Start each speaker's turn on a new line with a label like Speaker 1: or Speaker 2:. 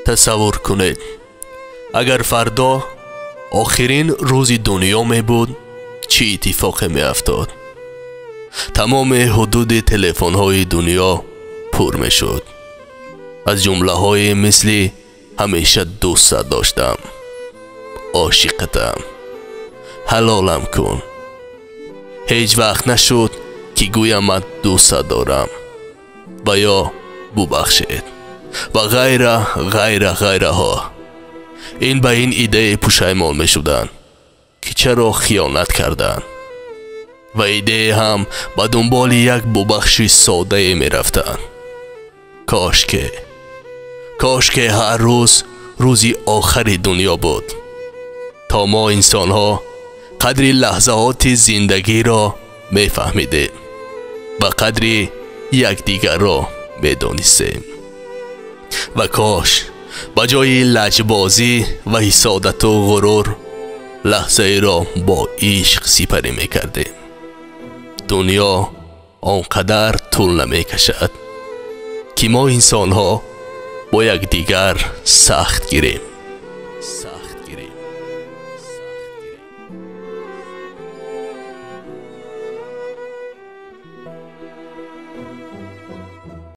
Speaker 1: Тасаввур кунед, агар фардо охирин рӯзи дунё мебуд, чӣ иттифоқе меафтод? Тамоми ҳудуди телефонҳои дунё пур мешуд аз ҷумлаҳои мисли ҳамеша дӯстат доштам, ошиқатам, ҳалолам кун, ҳеҷ вақт нашуд ки гӯям ман дӯстат дорам ва ё бубахшед ва ғайра ғайра ғайраҳо. Ин ба ин идея пушаймон мешуданд, ки чаро хиёнат карданд, ва идея ҳам ба дунболи як бубахши соддае мерафтанд. Кошке ҳар рӯз рӯзи охари дунё буд, то мо инсонҳо қадри лаҳзаҳоти зиндагиро мефаҳмидем ва қадри якдигарро медонистем. Ва кош ба ҷои лаҷбозӣ ва ҳисодату ғурур лаҳзаеро бо ишқ сипарӣ мекардем. Дунё он қадар тӯл намекашад, ки мо инсонҳо бо якдигар сахт гирем.